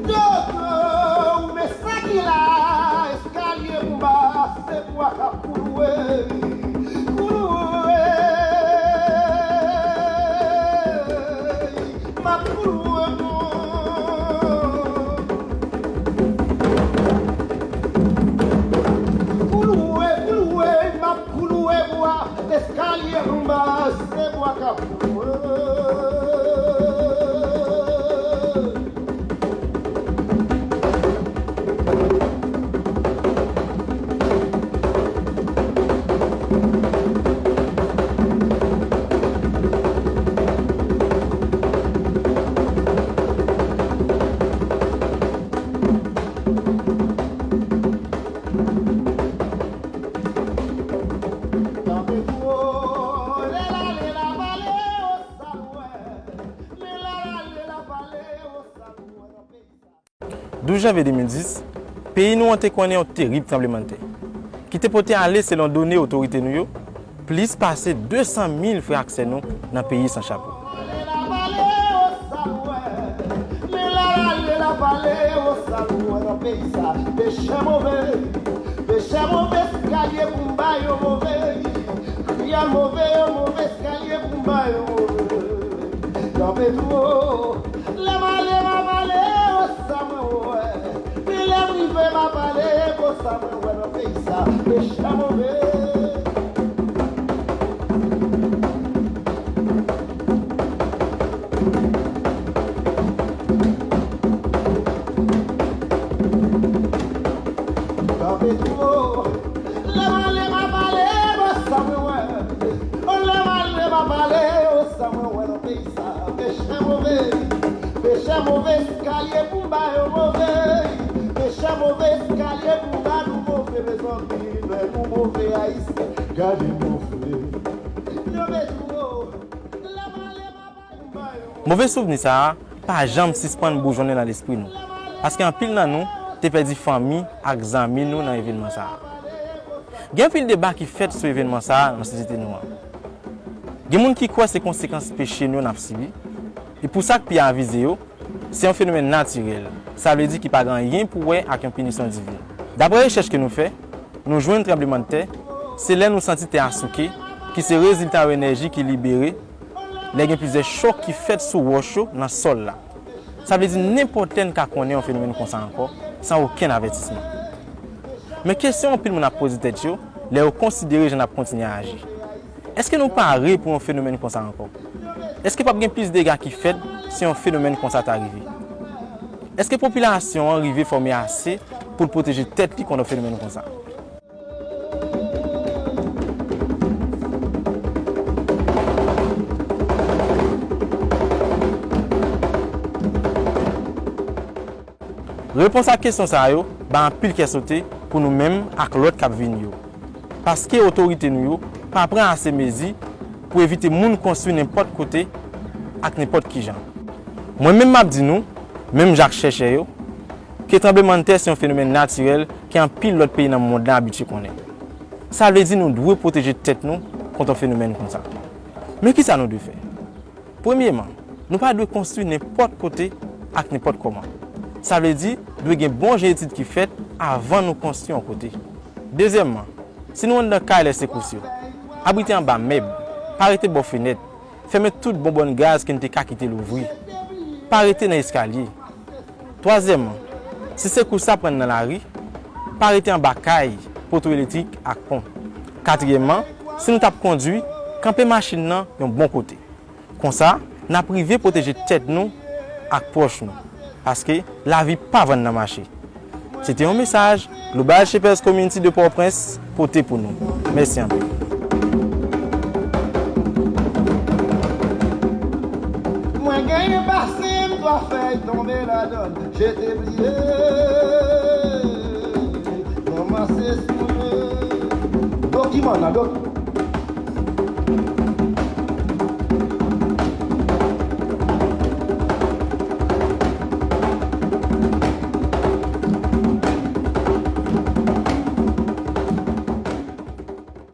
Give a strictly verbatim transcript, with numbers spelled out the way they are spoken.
Dodo, men sa ki la, eskalye pou m ba, se bwa k ap koule. Koule, m ap koule, koule, koule, m ap koule bwa, eskalye pou m ba, se bwa k ap koule. Douz janvye de mil dis, peyi nou an te konnen yon terib tranblemanntè, ki te pote ale, selon done otorite nou yo, plis pase de san mil frè ak sè nou nan peyi san chapo. Pechè move, eskalye pou m ba yo move, kriyòl move, yo move, eskalye pou m ba yo move. Kanpe tou wo. Lè m ale, m ap ale, o sa mwen wè. Pi lè m rive, m ap ale, o sa mwen wè nan peyi sa. Pechè move. Kanpe tou wo. Lè m ale, m ap ale, o sa mwen wè. O lè m ale, m ap ale, o sa mwen wè nan peyi sa. Pechè move, pechè move, eskalye pou m ba yo move. Pechè move, eskalye pou m ba nou move, mezanmi, lè nou move, Ayisyen, gade move. Yo mete wo. Lè m ale, m ap ale, m ba yo move. Move souvni sa a pa janm sispann boujonnen nan lespri nou, paske anpil nan nou te pèdi fanmi ak zanmi nou nan evènman sa a. Gen anpil deba ki fèt sou evènman sa a nan sosyete nou an. Gen moun ki kwè se konsekans peche nou n ap sibi, e pou sa k pi avize yo, se yon fenomèn natirèl, sa vle di ki pa gen anyen pou wè ak yon pinisyon divin. Daprè rechèch ke nou fè, nou jwenn tranblemanntè, se lè nou santi tè a souke, ki se rezilta yon enèji ki libere lè gen plizyè chòk ki fèt sou wòch yo nan sòl la. Sa vle di nenpòt lè n ka konnen yon fenomèn konsa ankò, san okenn avètisman. Men kesyon anpil moun ap poze tèt yo lè yo konsidere jan n ap kontinye aji. Èske nou pare pou yon fenomèn konsa ankò? Èske p ap gen plis dega ki fèt si yon fenomèn konsa ta rive? Èske popilasyon an rive fòme ase pou l pwoteje tèt li kont yon fenomèn konsa? Repons ak kesyon sa yo bay anpil kè sote pou nou menm ak lòt k ap vini yo. Paske otorite nou yo pa pran ase mezi pou evite moun konstwi nenpòt kote ak nenpòt ki jan. Mwen menm m ap di nou, menm jan ak chèchè yo, ke tranblemanntè se yon fenomèn natirèl ke anpil lòt peyi nan mond lan abitye konnen. Sa vle di nou dwe pwoteje tèt nou kont yon fenomèn konsa. Men kisa nou dwe fè? Premyeman, nou pa dwe konstwi nenpòt kote ak nenpòt kòman. Sa vle di, dwe gen bon jan etid ki fèt avan nou konstwi yon kote. Dezyèmman, si nou anndan kay lè sekous yo, abrite anba mèb, pa rete bò fenèt, fèmen tout bonbòn gaz ke n te ka kite louvri. Pa rete nan eskalye. Twazyèmman, si sekous sa pran n nan lari, pa rete anba kay, poto elektrik ak pon. Katriyèmman, si nou t ap kondwi, kanpe machin nan yon bon kote. Konsa, n ap rive pwoteje tèt nou ak pwòch nou, paske lavi pa vann nan mache. Se te yon mesaj Global Shapers Community de Pòtoprens pote pou nou. Mèsi anpil. Mwen genyen pase, m dwa fèy tonbe ladann. Je te bliye, kòmanse sonnen. Dokiman nan dok-